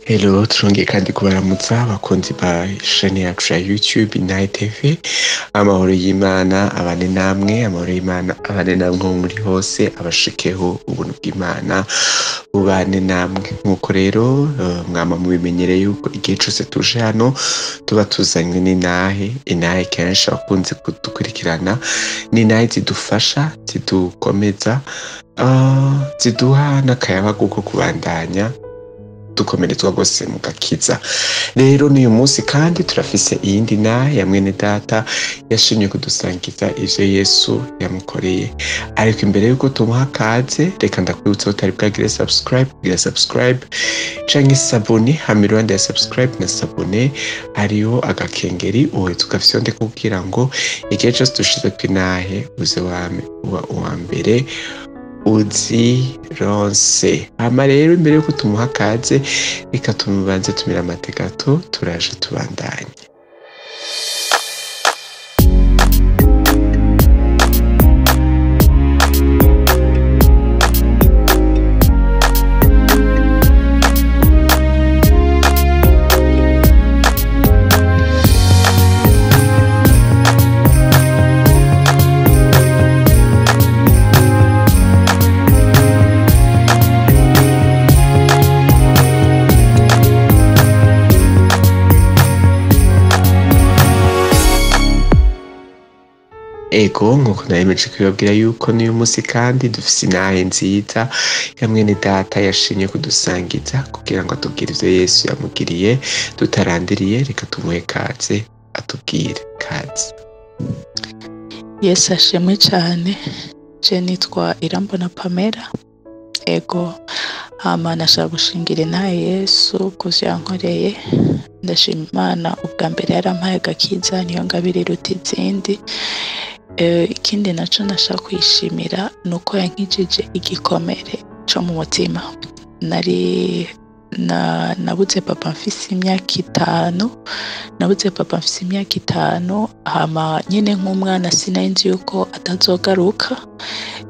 Hello, turongeye kandi kubaramutsa abakunzi ba chaîne yacu ya YouTube Inahe TV. Amahoro y'Imana abane namwe, amahoro y'Imana abane namwe aho muri hose, abashikeho ubuntu bw'Imana bubane namwe. Nk'uko rero mwama mubimenyereye yuko igihe cose tuje hano tuba tuzanywe n'inahe. Inahe kenshi abakunzi kudukurikirana ni inahe zidufasha, zidukomeza, ziduha n'akayabagu ko kubandanya dukomerezwa rwose mu gakiza. Rero n'uyu munsi kandi turafise iyindi nahe ya mwene data yashimye kudusangiza ivyo Yesu yamukoreye. Ariko imbere yuko tumuha kaze, reka ndakwibutsa ko utari bwagire subscribe, kugira subscribe canke sabone. Hama iruhande ya subscribe na sabone hariho agakengeri, uhita ugafyonde kugira ngo igihe cose dushizeko inahe uze wame uba uwa mbere uzironse. Hama rero imbere yuko tumuha kaze, reka tumubanze tumira amate gato, turaje tubandanye. Ego, nkuko naremeje kubibabwira yuko n'uyu munsi kandi dufise inahe nziza ya mwene data yashimye kudusangiza kugira ngo atubwire ivyo Yesu yamugiriye. Tutarandiriye, reka tumuhe kaze atubwire. Kaze. Yesu ashimwe cyane. Je nitwa Irambona Pamela. Ego, hama nashaka gushingira inahe Yesu kuvyo yankoreye. Ndashima Imana, ubwa mbere yarampaye agakiza, niyo ngabire iruta izindi. Ikindi naco nashaka kwishimira nuko yankijije igikomere co mu mutima. Nari na nabuze papa mfise imyaka 5, nabuze papa mfise imyaka 5, hama nyene nk'umwana sinari nzi yuko atazogaruka.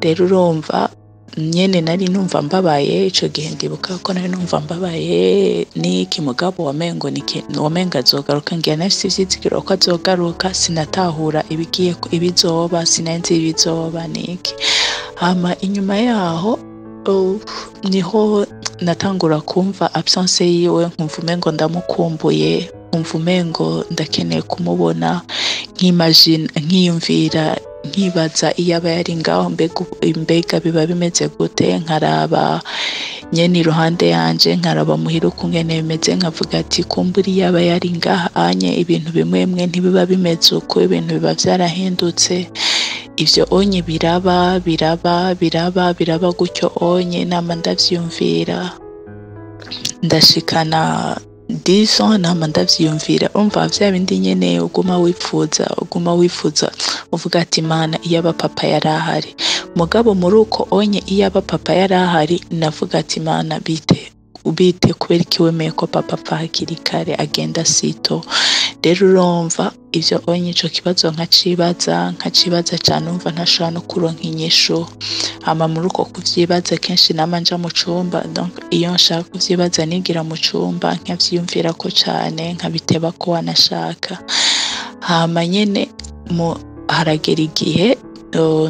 Rero urumva nyene nari numva mbabaye ico gihe, ndibuka ko nari numva mbabaye n'iki mugabo wamengo niki wamenga azogaruka, ngira nafise ivyizigiro ko azogaruka, sinatahura ibigiye ibizoba, sinari nzi ibizoba niki. Hama inyuma yaho niho natangura kumva absence yiwe, nkumva umengo ndamukumbuye, nkumva umengo ndakeneye kumubona, nkimagine, nkiyumvira, nkibaza iyo aba yari ngaho mbega biba bimeze gute, nkaraba nyene iruhande yanje, nkaraba muhira ukungene bimeze, nkavuga ati kumbura iyo aba yari ngaha anye ibintu bimwe bimwe ntibiba bimeze uko, ibintu biba vyarahindutse. Ivyo onye biraba biraba biraba biraba gutyo onye nama ndavyiyumvira, ndashikana 10 ans nama ndavyiyumvira. Umva vya bindi nyene uguma wipfuza, uguma wifuza, uvuga ati Mana iyo aba papa yarahari. Mugabo muri uko onye iyo aba papa yarahari, navuga ati Mana bite bite, kubera iki wemeye ko papa apfa hakiri kare agenda sito. Rero urumva ivyo onye ico kibazo nkacibaza, nkacibaza cane, umva ntashobora no kuronka inyishu. Hama muri uko kuvyibaza kenshi nama nja mu cumba, donc iyo nshaka kuvyibaza nigira mu cumba nkavyiyumvirako cane, nkabiteba ko wanashaka. Hama nyene haragera igihe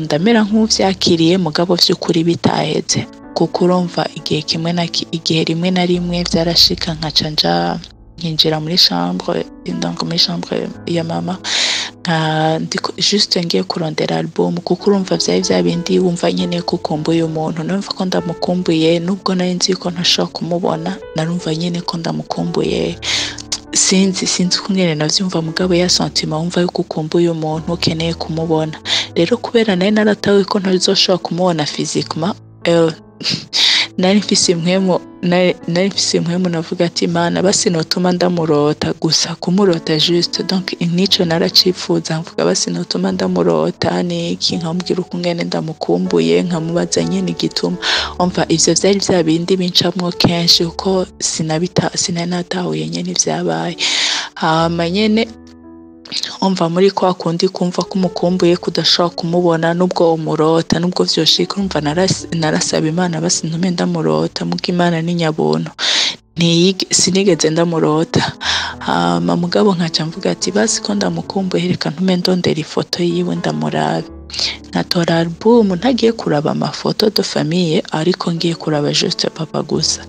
ndamera nk'uvyakiriye, mugabo vy'ukuri bitaheze, kuko urumva igihe kimwe na igihe rimwe na rimwe vyarashika nkaca nja nkinjira muri chambre, donc muri chambre ya mama, juste ngiye kurondera album, kuko urumva vyari vya bindi wumva nyene ko ukumbuye umuntu. Numva ko ndamukumbuye, nubwo nari nzi ko ntashobora kumubona, narumva nyene ko ndamukumbuye. Sinzi ukungene navyumva, mugabo ya sentiment wumva yuko ukumbuye umuntu ukeneye kumubona. Rero kubera nari naratawe ko ntazoshobora kumubona physiquement, nari mfise impwemu, nari mfise impwemu navuga ati Mana basi notuma ndamurota gusa, kumurota juste. Donc nico naracipfuza, mvuga basi notuma ndamurota niki, nkamubwira ukungene ndamukumbuye, nkamubaza nyene igituma. Umva ivyo vyari vya bindi bincamwo kenshi, kuko sinari natahuye nyene ivyabaye. Hama nyene umva muri kwa kundi kumva ko umukumbuye kudashobora kumubona nubwo umurota, nubwo vyoshika, urumva narasaba Imana basi ntume ndamurota, muga Imana ni nyabuntu. Sinigeze ndamurota. Hama mugabo nkaca mvuga ati basi ko ndamukumbuye, reka ntume ndondera ifoto yiwe ndamurabe. Nkatora album, ntagiye kuraba amafoto de famille, ariko ngiye kuraba juste papa gusa.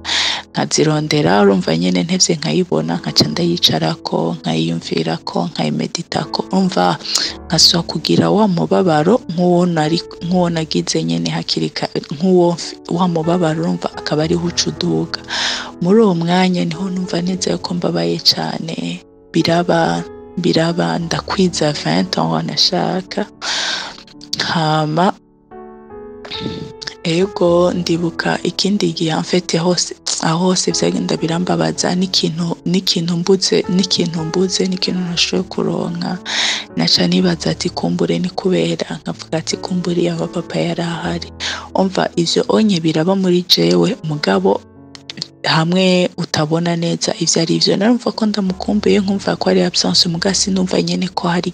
Nkazirondera, urumva nyene ntevye nkayibona, nkaca ndayicarako, nkayiyumvirako, nkayimeditako, urumva nkasubira kugira wa mubabaro nk'uwo nari, nk'uwo nagize nyene hakiri kare, nk'uwo wa mubabaro, urumva akaba ariho uca uduga. Muri uwo mwanya niho numva neza yuko mbabaye cane. Biraba, biraba, ndakwiza 20 ans wanashaka. Hama ego, ndibuka ikindi gihe, en fait hose, aho hose vyagenda birambabaza, n'ikintu mbuze, n'ikintu ntashoboye kuronka, naca nibaza ati kumbure ni kubera, nkavuga ati kumbure yaba papa yari ahari. Umva, ivyo onye biraba muri jewe, mugabo hamwe utabona neza ivyo ari vyo. Narumva ko ndamukumbuye, nkumva ko ari absence, muga sinumva nyene ko hari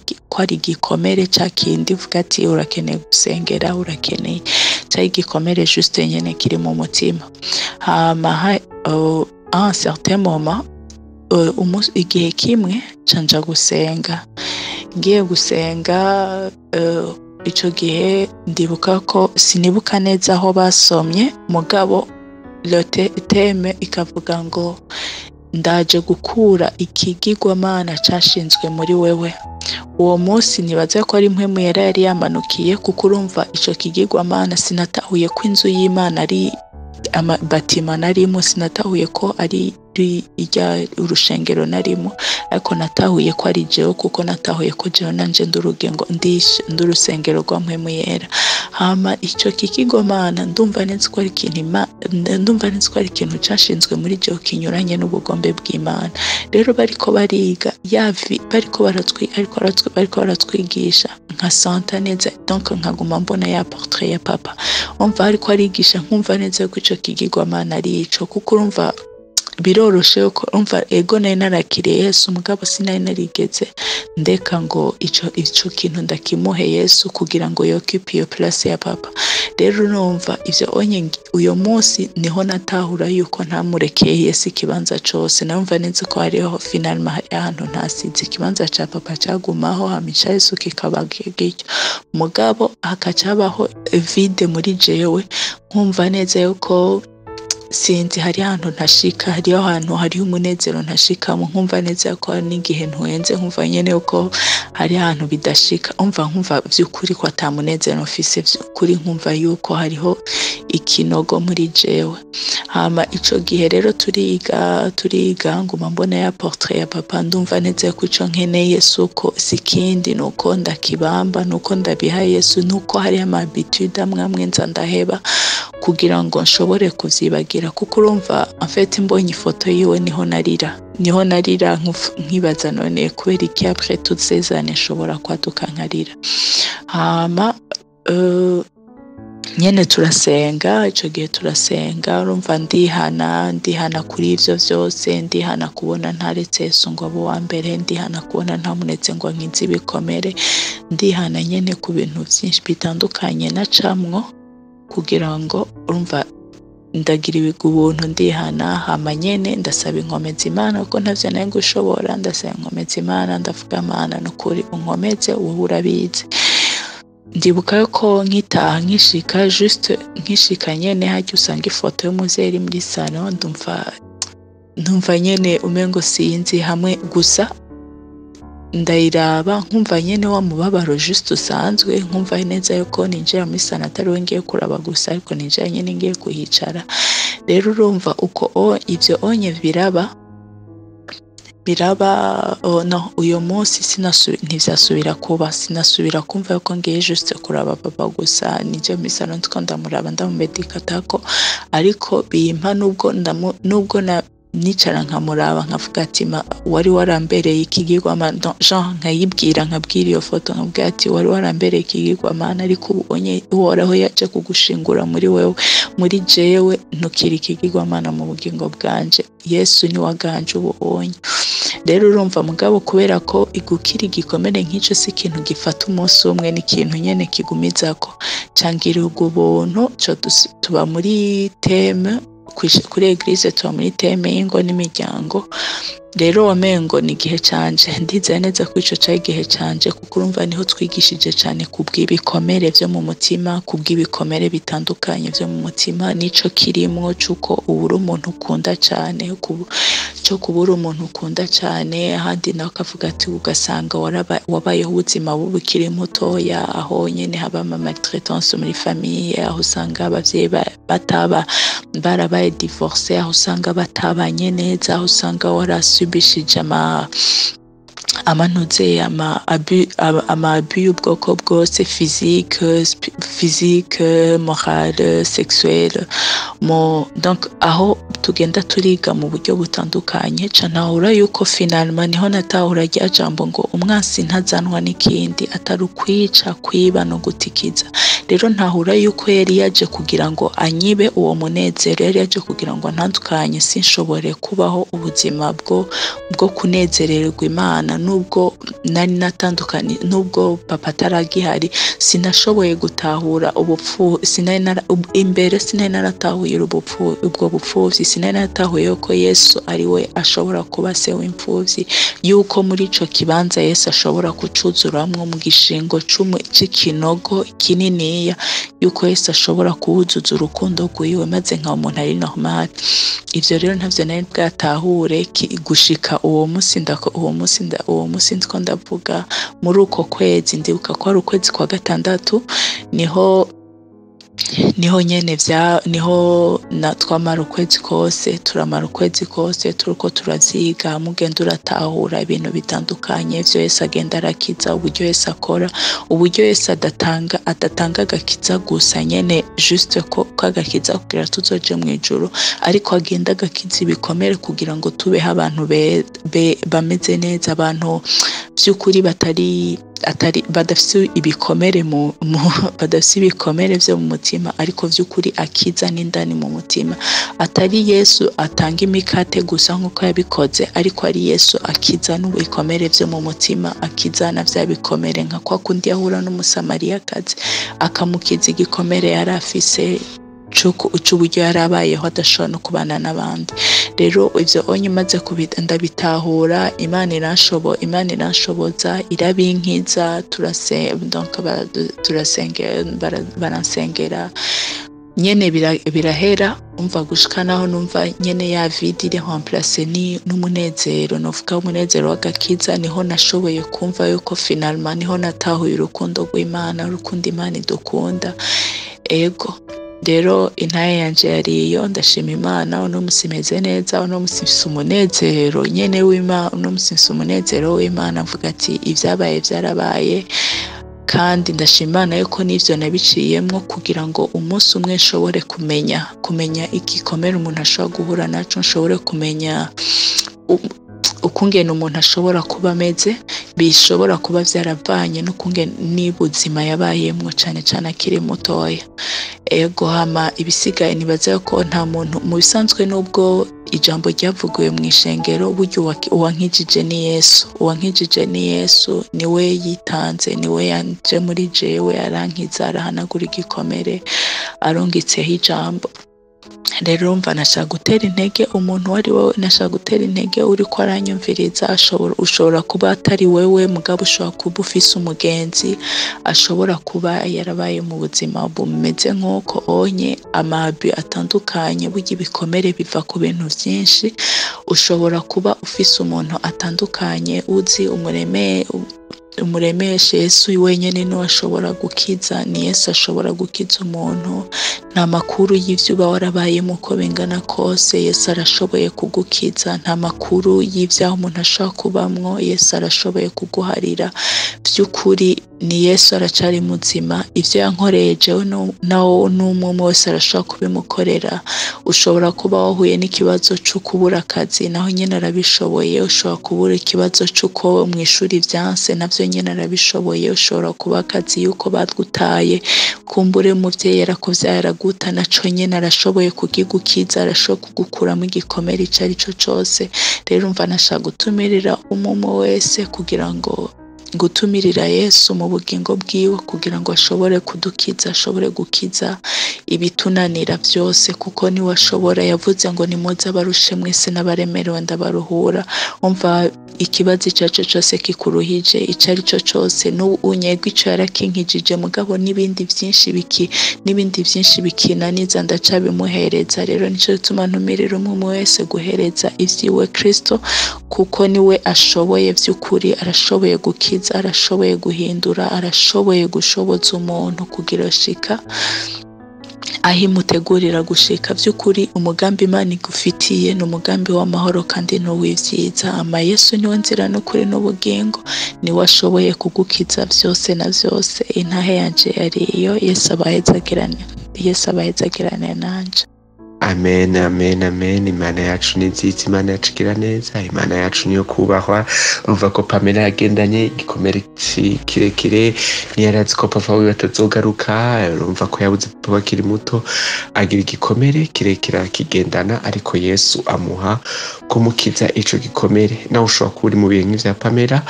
igikomere ca kindi uvuga ati urakeneye gusengera, urakeneye, cari igikomere juste nyene kiri mu mutima. Hama à un certain moment, igihe kimwe ca nja gusenga. Ngiye gusenga, ico gihe ndibuka ko, sinibuka neza aho basomye, mugabo le thème ikavuga ngo ndaje gukura ikigirwamana cashinzwe muri wewe. Uwo munsi nibaza ko ari Mpwemu Yera yari yamanukiye, kuko urumva ico kigirwamana, sinatahuye ko inzu y'Imana ari bâtiment narimo, sinatahuye ko ari irya urushengero narimo, ariko natahuye ko ari jewe, kuko natahuye ko jewe nanje ndi urugengo, ndi urusengero rwa Mpwemu Yera. Hama ico kigirwamana, ndumva neza ko ari ikintu cashinzwe muri jewe kinyuranye n'ubugombe bw'Imana. Rero bariko bariga yavi, bariko baratwigisha, nkasanta neza, donc nkaguma mbona ya portrait ya papa. Umva, ariko arigisha, nkumva neza ko ico kigirwamana ari ico, kuko urumva biroroshe ko, umva, ego nari narakiriye Yesu, mugabo sinari narigeze ndeka ngo ico kintu ndakimuhe Yesu kugira ngo yokipe iyo place ya papa. Rero numva ivyo onye, uyo munsi niho natahura yuko ntamurekeye Yesu ikibanza cose. Numva neza ko hariho, finalement hari ahantu ntasize ikibanza ca papa, cagumaho, hama ica Yesu kikaba gityo, mugabo hakaca habaho vide muri jewe, nkumva neza yuko, sinzi, hari ahantu ntashika, hariho ahantu hariho umunezero ntashikamo, nkumva neza ko hari n'igihe ntwenze, nkumva nyene yuko hari ahantu bidashika. Umva, nkumva vy'ukuri ko ata munezero mfise vy'ukuri, nkumva yuko hariho ikinogo muri jewe. Hama ico gihe rero turiga, turiga, nguma mbona ya portrait ya papa, ndumva neza ko ico nkeneye suko sikindi, nuko ndakibamba, nuko ndabiha Yesu, nuko hariho ama habitude amwe amwe nza ndaheba kugira ngo nshobore kuvyibagira, kuko urumva, en fait mbonye ifoto yiwe niho narira, niho narira, nkibaza none kubera iki après toutes ces années nshobora kwaduka nkarira. Hama nyene turasenga, ico gihe turasenga, urumva ndihana, ndihana kuri ivyo vyose, ndihana kubona ntaretse Yesu ngo abe uwa mbere, ndihana kubona ntamunetse ngo nkize ibikomere, ndihana nyene ku bintu vyinshi bitandukanye nacamwo kugira ngo, urumva, ndagira ubuntu, ndihana. Hama nyene ndasaba inkomezi Imana, kuko ntavyo nari gushobora. Ndasaba inkomezi Imana, ndavuga: "Mana, nukuri unkomeze, wowe urabizi." Ndibuka ko nkitaha, nkishika, juste nkishika nyene harya usanga ifoto y'umuvyeyi iri muri salon, ndumva nyene umengo sinzi, hamwe gusa ndayiraba, nkumva nyene wa mubabaro juste usanzwe, nkumva neza yuko ninjira muri salon atari we ngiye kuraba gusa, ariko ninjira nyene ngiye kuhicara. Rero urumva uko ivyo onye biraba, biraba. Oh, no, uyo munsi ntivyasubira kuba, sinasubira kumva yuko ngiye juste kuraba papa gusa. Nije muri salon ndiko ndamuraba, ndamumedikatako, ariko bimpa nubwo na nicara nkamuraba, nkavuga ati wari warambereye ikigirwamana, genre nkayibwira, nkabwira iyo foto, nkabwira ati wari warambereye ikigirwamana, ariko ubonye Uhoraho yaje kugushingura muri wewe, muri jewe ntukiri ikigirwamana mu bugingo bwanje, Yesu ni waganje ubonye. Rero urumva, mugabo kubera ko igukira igikomere nk'ico si ikintu gifata umunsi umwe, ni ikintu nyene kigumizako, cangira ubwo buntu co tuba muri thème. Kuri église tuba muri thème y'ingo n'imiryango. Rero wamengo ni igihe canje, ndizeye neza ko ico cari igihe canje, kuko urumva niho twigishije cane kubw'ibikomere vyo mu mutima, kubw'ibikomere bitandukanye vyo mu mutima, nico kirimwo c'uko ubura umuntu ukunda cane, co kubura umuntu ukunda cane. Ahandi naho akavuga ati ugasanga wabayeho ubuzima bubi ukiri mutoya, aho nyene haba ama maltraitance muri famille, aho usanga abavyeyi bataba barabaye divorcé, aho usanga batabanye neza, aho usanga warasubishije amanuze ama abus y'ubwoko bwose, physique, morale, sexuelle. Mo donc aho tugenda turiga mu buryo butandukanye, ca ntahura yuko finalement niho natahura rya jambo ngo umwansi ntazanwa n'ikindi atari ukwica, kwiba no gutikiza. Rero ntahura yuko yari yaje kugira ngo anyibe uwo munezero, yari yaje kugira ngo antandukanye, sinshobore kubaho ubuzima bwo kunezererwa Imana. Nubwo nari natandukanye, nubwo papa ataragihari, sinashoboye gutahura ubupfu, sinari imbere sinari naratahuye ubwo bupfuvyi, sinari naratahuye yuko Yesu ari we ashobora kuba se w'imfuvyi, yuko muri ico kibanza Yesu ashobora kucuzuramwo mu gishingo c'ikinogo kininiya, yuko Yesu ashobora kuwuzuza urukundo rwiwe, maze nkaba umuntu ari normal. Ivyo rero ntavyo nari bwatahure gushika uwo musi ndako, uwo musi ndiko ndavuga muri uko kwezi, ndibuka ko ari ukwezi kwa gatandatu, niho nyene vya niho na twamara ukwezi kose, turamara ukwezi kose turiko turavyiga. Mugenda uratahura ibintu bitandukanye vyo Yesu agenda arakiza, uburyo Yesu akora, uburyo Yesu adatanga agakiza gusa nyene juste ko kagakiza kugira tuzoje mw'ijuru, ariko agenda agakiza ibikomere kugira ngo tubeho abantu bameze neza, abantu vy'ukuri batari atari badafise ibikomere mu badafise ibikomere vyo mu mutima, ariko vy'ukuri akiza n'indani mu mutima. Atari Yesu atanga imikate gusa nk'uko yabikoze, ariko ari Yesu akiza n'ibikomere vyo mu mutima, akiza na vya bikomere nka kwa kundi yahura n'Umusamariyakazi akamukiza igikomere yari afise c'uburyo yari abayeho adashobora no kubana n'abandi. Rero ivyo onye maze ndabitahura, Imana iranshoboza, irabinkiza, donc baransengera nyene birahera. Umva, gushika naho numva nyene ya vide iri remplacée ni n'umunezero, novuga umunezero w'agakiza. Niho nashoboye kumva yuko finalement niho natahuye urukundo rw'Imana, urukundo Imana idukunda. Ego, rero intahe yanje yari iyo. Ndashima Imana, uno musi meze neza, uno musi mfise umunezero nyene w'Imana, uno musi mfise umunezero w'Imana. Mvuga ati ivyabaye vyarabaye, kandi ndashima Imana yuko n'ivyo nabiciyemwo kugira ngo umunsi umwe nshobore kumenya igikomere umuntu ashobora guhura naco, nshobore kumenya ukungene umuntu ashobora kuba ameze, bishobora kuba vyaravanye n'ukungene n'ubuzima yabayemwo, cane cane akiri mutoya. Ego, hama ibisigaye nibaza ko nta muntu mu bisanzwe, nubwo ijambo ryavugiwe mu ishengero, burya uwankijije ni Yesu, uwankijije ni Yesu, niwe yitanze, niwe yanje muri jewe arankiza, arahanagura igikomere arungitseho ijambo. Rero urumva nashaka gutera intege umuntu uwo ari we, nashaka gutera intege uriko aranyumviriza. Ushobora kuba atari wewe, mugabo ushobora kuba ufise umugenzi ashobora kuba yarabaye mu buzima bumeze nk'uko onye, ama abus atandukanye. Burya ibikomere biva ku bintu vyinshi. Ushobora kuba ufise umuntu atandukanye uzi, umuremeshe. Yesu wenyene niwe ashobora gukiza, ni Yesu ashobora gukiza umuntu. Nta makuru y'ivyo uba warabayemo uko bingana kose, Yesu arashoboye kugukiza. Nta makuru y'ivyaho umuntu ashobora kubamwo, Yesu arashoboye kuguharira. Vy'ukuri ni Yesu aracari muzima. Ivyo yankoreye jewe nawo n'umwe wese arashobora kubimukorera. Ushobora kuba wahuye n'ikibazo co kubura akazi, naho nyene arabishoboye. Ushobora kubura ikibazo c'uko mw'ishuri vyanse, navyo nyene arabishoboye. Ushobora kuba akazi yuko bagutaye, kumbure umuvyeyi yarakuvyaye araguta, naco nyene arashoboye kukigukiza, arashoboye kugukuramwo igikomere ico arico cose. Rero umva, nashaka gutumirira umwe wese kugira ngo gutumirira Yesu mu bugingo bwiwe kugira ngo ashobore kudukiza, ashobore gukiza ibitunanira byose, kuko niwe ashobora. Yavuze ngo nimuze abarushe mwese n'abaremerewe ndabaruhura. Umva ikibazo icyo ari cyo cyose kikuruhije, icyo ari cyo cyose, n'ubu unyegwa icyo yarakinkijije, mugabo n'ibindi byinshi biki n'ibindi byinshi bikinaniza ndacabimuhereza. Rero nicyo gituma ntumirira umwe umwe wese guhereza ivyiwe Kristo, kuko niwe ashoboye by'ukuri, arashoboye gukiza, arashoboye guhindura, arashoboye gushoboza umuntu kugira shika aho imutegurira gushika. By'ukuri umugambi Imana igufitiye ni umugambi w'amahoro kandi n'uw'ivyiza. Ama Yesu niwe nzira n'ukuri n'ubugingo, niwe ashoboye kugukiza byose na byose. Intahe yanje yari iyo. Yesu abahezagirane, Yesu abahezagirane nanje. Amen, amen, amen. Imana yacu ni nziza, Imana yacu igira neza, Imana yacu niyo kubahwa. Urumva ko Pamela yagendanye igikomere kirekire, ntiyari ko papa wiwe atazogaruka. Urumva ko yabuze papa akiri muto, agira igikomere kirekire akigendana, ariko Yesu amuha kumukiza ico gikomere. Nawe ushobora kuba uri mu bihe nk'ivya Pamela,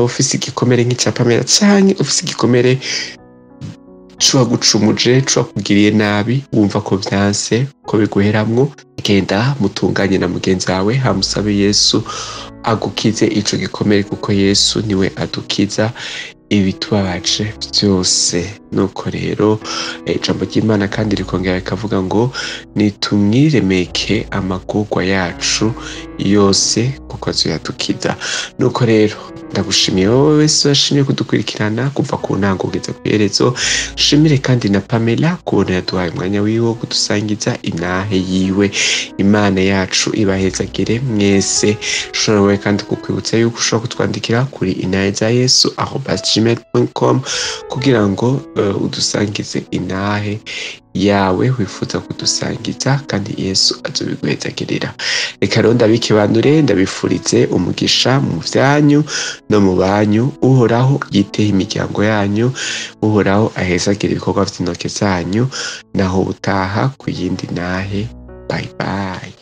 ufise igikomere nk'ica Pamela, canke ufise igikomere cuwagucumuje, cuwakugiriye nabi, wumva ko vyanse ko biguheramwo, genda mutunganye na mugenzi wawe, hamusabe Yesu agukize ico gikomere, kuko Yesu niwe adukiza ibitubabaje byose. Nuko rero ijambo ry'Imana kandi rikongera rikavuga ngo nitumwiremeke amagorwa yacu yose kuko azoyadukiza. Nuko rero ndagushimiye wowe wese washimye kudukurikirana kuva ku ntango kugeza ku iherezo. Shimire kandi na Pamela kubona yaduhaye umwanya wiwe wo kudusangiza intahe yiwe. Imana yacu ibahezagire mwese. Ushobora kandi kukwibutsa yuko ushobora kutwandikira kuri intahezayesu@gmail.com kugira ngo udusangize intahe yawe wifuza kudusangiza, kandi Yesu azobiguhezagirira. Reka rero ndabikibanure, ndabifurize umugisha mu vyanyu no mu banyu. Uhoraho yiteho imiryango yanyu, Uhoraho ahezagire ibikorwa vy'intoke zanyu. Naho ubutaha ku yindi ntahe. Bye bye.